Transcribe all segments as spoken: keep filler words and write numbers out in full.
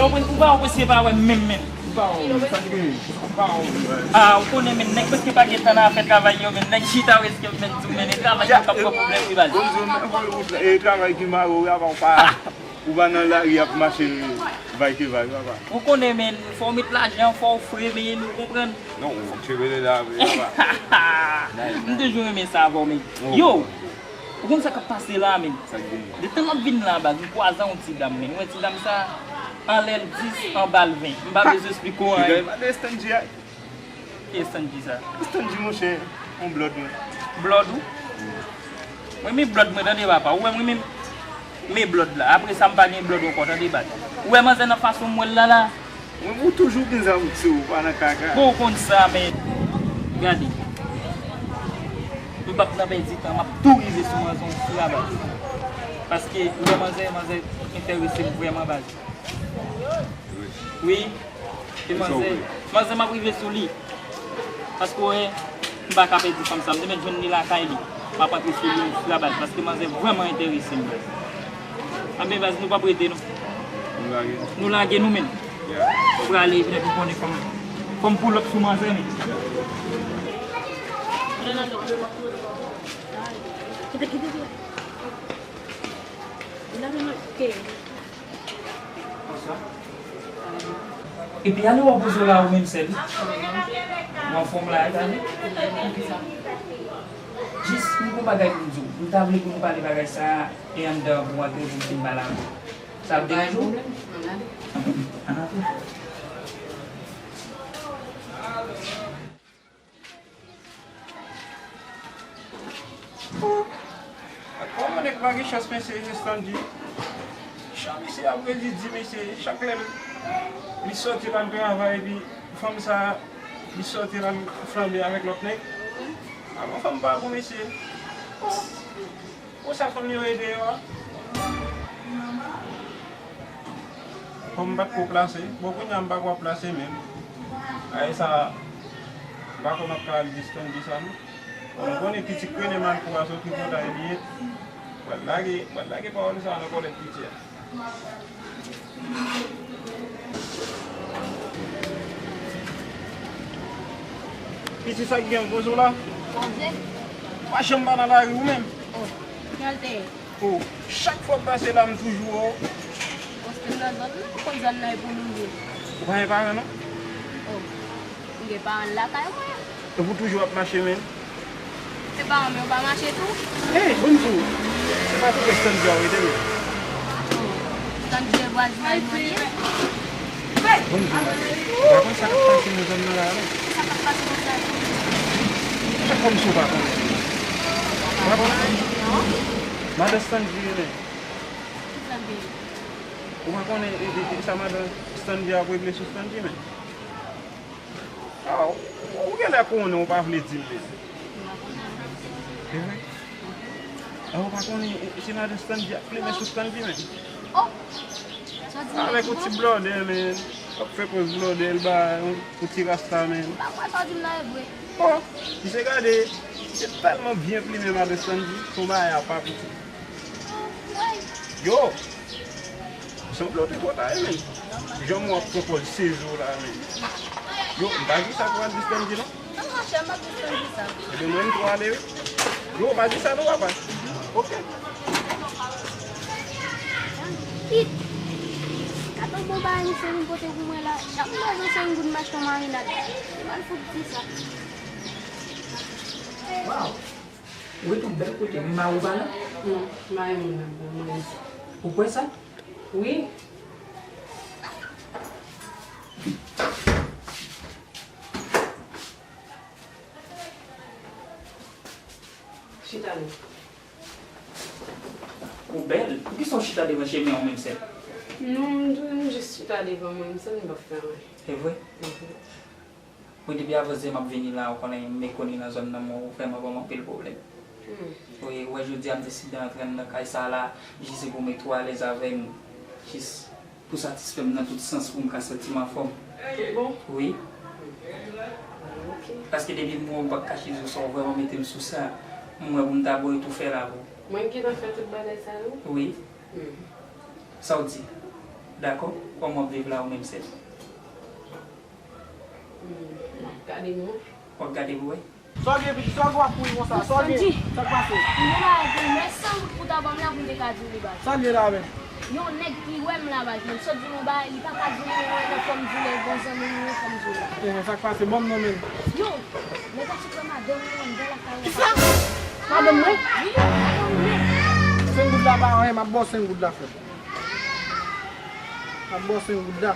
Ou pa wè se pa wè menm menm. Ou pa wè, sa ki gen? Ou pa wè. Ah, ou konnen men nèg prèske pa gen tan nan afè travay yo, men nèg chita prèske men di men travay yo k ap pran pwoblèm wi baz. Bon, bon, bon, bon, e travay ki mare w, apa w pa, ou pa nan lari ap mache vay ke vay, papa. Ou konnen men, fò w met lajan, fò w fre, men nou konprann. Non, ou cheve de la, papa. M toujou renmen sa avè w men. Yo, ou konn sa k ap pase la men? Sa k genyen? Detan m ap vin la baz, m kwaze yon ti dam men. Ou wè ti dam sa, anlè l dis, anba l ven. M pa bezwen esplike w anyen. Ki Stanji a? Ki Stanji sa? Stanji monchè, yon blòd mwen. Blòd ou? Mwen men blòd mwen tande papa. Ou wè mwen men men blòd la. Apre sa m pa gen blòd ankò tande baz. Ou wè manzè nan fason m wè l la la? Mwen ou toujou gen zam sou ou, pa nan kaka. Bon, ou konn sa men. Gade. M p ap nan pèdi tan, m ap tou rive sou manzè yon frabaz. Paske ou wè manzè, manzè enterese m vrèman baz. Wi. E manzè, manzè m ap rive sou li. Paske w wè, m pa ka pèdi fanm sa. M te mèt jwenn li lakay li. M ap antre sou li yon frabaz. Paske manzè vrèman enterese m. Anben baz, nou p ap rete non. Nou lage. Nou lage nou menm. Ou prale epi depi konnen fò m, fò m pull up sou manzè men. Kite, kite, kite. Epi ale w ap poze w la ou menm sèl. Ou anfòm la, e gade. Jis, m gon bagay pou m di w. M ta vle pou nou pale bagay sa a, e anndan pou w antre pou m fin pale avè w. Sa ap deranje w? Ann ale. Ann ale. Kòman nèg pa gen chans mesye, se Stanji. Chak mesye ap redi di mesye, chak lè li sòti l al travay epi fanm sa li sòti l al flanbe avèk lòt nèg. Avan fanm pa bon mesye. Konsa fanm yo ye deyò a. Kòm m pa t ko plase, bon kounye a m pa ko ap plase menm. Ay sa, m pa konn ap ka al di Stanji sa non. Bon, m konnen pitit Rene Malpou a se okipe w ta ebliye. Pral lage, pral lage pawòl sa nan kòlèt piti a. Piti sa k gen poze w la? Poze? Pa janm pa nan lari ou menm. Oh, ki al te ye? Oh, chak fwa m pase la, m toujou wè w. Paske m nan zòn nan, ou konn zòn nan e pou nou ye. Ou pa gen paran non? Oh, m gen paran lakay mwen. Epi w toujou ap mache menm? Se paran m yo pa mache tou? Hey, bon di w, se pa tou prè Stanji a w rete menm? Oh, Stanji e vwazinaj mwen li ye. Bon di w, ou pa konn sa k ap pase nan zòn nan la a non? Sa k ap pase nan zòn nan? Fè kòmsi w pa konnen. Ou pa konnen? Non. Madan Stanji rele. Ki Stanji? Ou pa konnen e, e, e, sa madan Stanji ap regle sou Stanji menm? Ah, ou, ou genlè konnen, ou pa vle di m menm. E vre? Ah, ou pa konnen, e, se madan Stanji ap plimen sou Stanji menm. Oh! Sa w di menm? Avèk yon ti blòdè menm. Ap fè pòz blòdè l ba yon, yon ti rasta menm. M pa kwè sa w di m nan e vre. Oh, misye gade, misye tèlman byen plimen madan Stanji, se yon bagay apa piti. Yo! Sanble w te twò ta, menn. Jan w ap pran pòz sezi w la, menn. Yo, m pa di sa pou al di Stanji, non. Non, monchè, m pa di Stanji sa. Ebyen, mwen, m tou ale, wi. Yo, pa di sa, non, papa. Oke. Kit. Gade yon bon bagay misye vin pote pou mwen la. Chak mwa, se yon goud m achte yon marinad. Li mal fout di sa. Waw! Ou ret yon bèl kote, men mari w pa la? Non, mari m nan, nan mwen. Ou kwè sa? Wi. Chita non. Ou bèl. Poukisa w chita devan chemen an menm sèl? Non, m, m jis chita devan mwen, m santi m p ap fè anyen. Se vre? Mhm. Wi, depi avansyè m ap vini la, ou konnen m mekoni nan zòn nan, men ou vrèman ban m anpil pwoblèm. Hmm. Wi, ou wè jodi a m deside antre anndan kay sa la, jis se pou m ret ou alèz avè m, jis pou satisfè m nan tout sans, pou m ka santi m anfòm. Tout bon? Wi. Ok. Paske depi m wè w, m p ap kache di w sa, ou vrèman mete m sou sa, m wè pou m ta bon ret ou fè la pou. Mwen ki ta fè tout bagay sa yo? Wi. Hmm. Sa w di? Dakò, kòman w ap viv la ou menm sèl? Hmm, m ap gade nou. W ap gade pou wè? Sa w gen pitit, sa w gen w ap kouri konsa, sa w gen, sa k pase? Yon bagay pou mwen san goud pou ta ban m la pou m te ka di w li baz. Sa l ye la menm? Yon nèg ki wè m la baz, menm sot di m yon bagay, li pa ka di m yon nan fò m di w lè bon zanmi m yon fò m di w la. Enhen, sa k pase? Ban m non menm. Yo, nèg la sot pran madanm mwen anndan lakay ou. Kisa? Madanm mwen? Wi, madanm mwen. Senk goud la pa anyen, m ap ba w senk goud la frè m. M ap ba w senk goud la.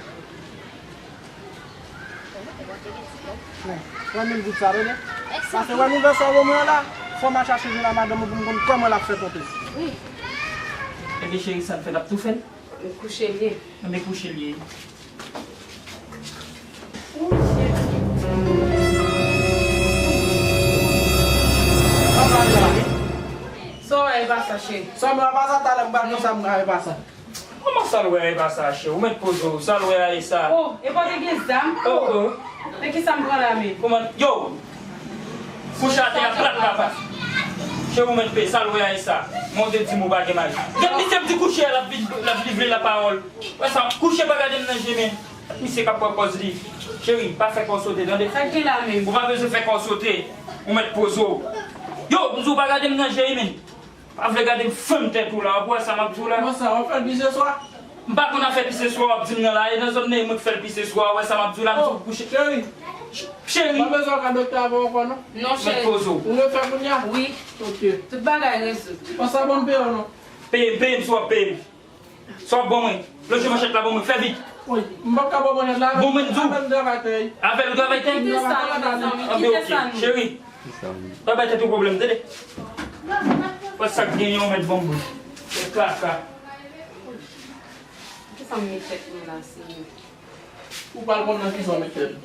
Pran mil goud sa, tande? Pase wè nouvèl sa w ban mwen an la, fò m al chache jwenn a madanm ou pou m konn kòman l ap fè tonte. Wi. Ebyen cheri, sa n fè, n ap tou fè l? Kouche l ye. Ebyen kouche l ye. Sa w wè e pa sa, cheri? Sa m wè pa sa, talè m pral konsa m wè e pa sa. Kòman sa l wè a e pa sa, cheri? Ou mèt poze w, sa l wè a e sa? Oh, e pa w te gen zam? Oh, oh. Men kisa m pran la menm? Kòman, yo! Kouche atè a plat papa. Cheri, ou mèt peye, sa l wè a e sa? Mwen w te di m ou pa gen mari. Gad misye m di kouche a, l ap vin, l ap livre lapawòl. Wè sa, kouche pa gade m nan je men. Misye k ap pran pòz li. Cheri, pa fè kò w sote, tande? Sa k gen la menm? Ou pa bezwen fè kò w sote. Ou mèt poze w. Yo, m di w pa gade m nan je wi menm. Pa vle gade m fanm tèt ou la, w ap wè sa m ap di w la. Konsa, w ap fè l pise swa? M pa konn afè pise swa w ap di m nan la, e nan zòn nan e mwen k fè l pise swa, w wè sa m ap di w la, m di w kouche. Cheri. Cheri. M pa bezwen al ka doktè avè w ankò non. Non, cheri. Mèt poze w. Ou refè kounye a? Wi. Ok. Tout bagay rezoud. Konsa ban m peye w non. Peye m, peye m si w ap peye m. Sa w ap ban mwen? Lonje manchèt la ban mwen, fè vit. Wi, m p ap ka ba w manchèt la. Bon, mwen di w. Avè m travay tè. Avè l ou travay tè? Kite sa nou, mezanmi, kite sa nou. Cheri, pa bay tèt ou pwoblèm, tande? Fò sa k genyen w mèt ban m bouch. Se kaka. Kisa m met tèt mwen la, Senyè? Ou pral konn nan kisa w met tèt ou.